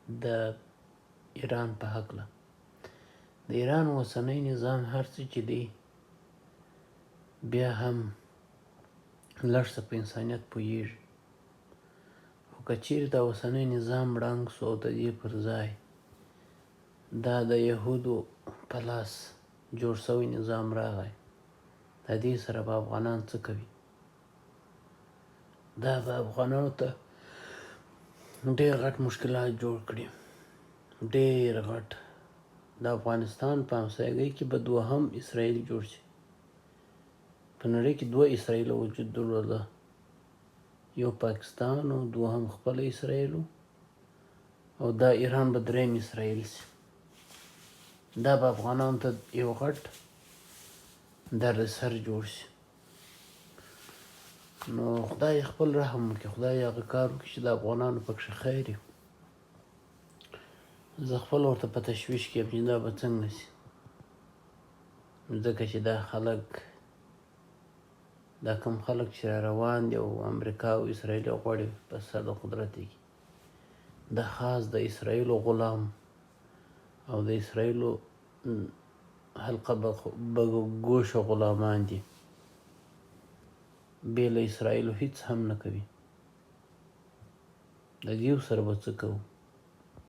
د ایران په هکله. د ایران اوسنی نظام هر څه چې دی، بیا هم لږ څه په انسانیت پوهیږي، خو که چیرې دا اوسنی نظام ړنګ شو او د دې پر ځای دا د یهودو په لاس جوړ شوی نظام راغی، د دې سره به افغانان څه کوي؟ دا به افغانانو ته ډېر غټ مشکلات جوړ کړي، ډېر غټ. د افغانستان په همسایګۍ کې به دوهم اسرائیل جوړ شي. په نړۍ کې دوه اسرائیل وجود درلوده، یو پاکستان او دوهم خپله اسرائیل، او دا ایران به دریم اسرائیل شي. دا به افغانانو ته یو غټ دردسر جوړ شي. نو خدای خپل رحم وکړي، خدای هغه کار وکړي چې د افغانانو پکښې خیر وي. زه خپل ورته په تشویش کې یم چې دا به څنګه شي، ځکه چې دا خلک، دا کوم خلک چې را روان دي او امریکا او اسرائیل غواړي په سر د قدرت کې، دا خاص د اسرائیلو غلام او د اسرائیلو حلقه بګوشه غلامان دي، بې له اسرائیلو هیڅ هم نه کوي. د دیو سره به څه کوو؟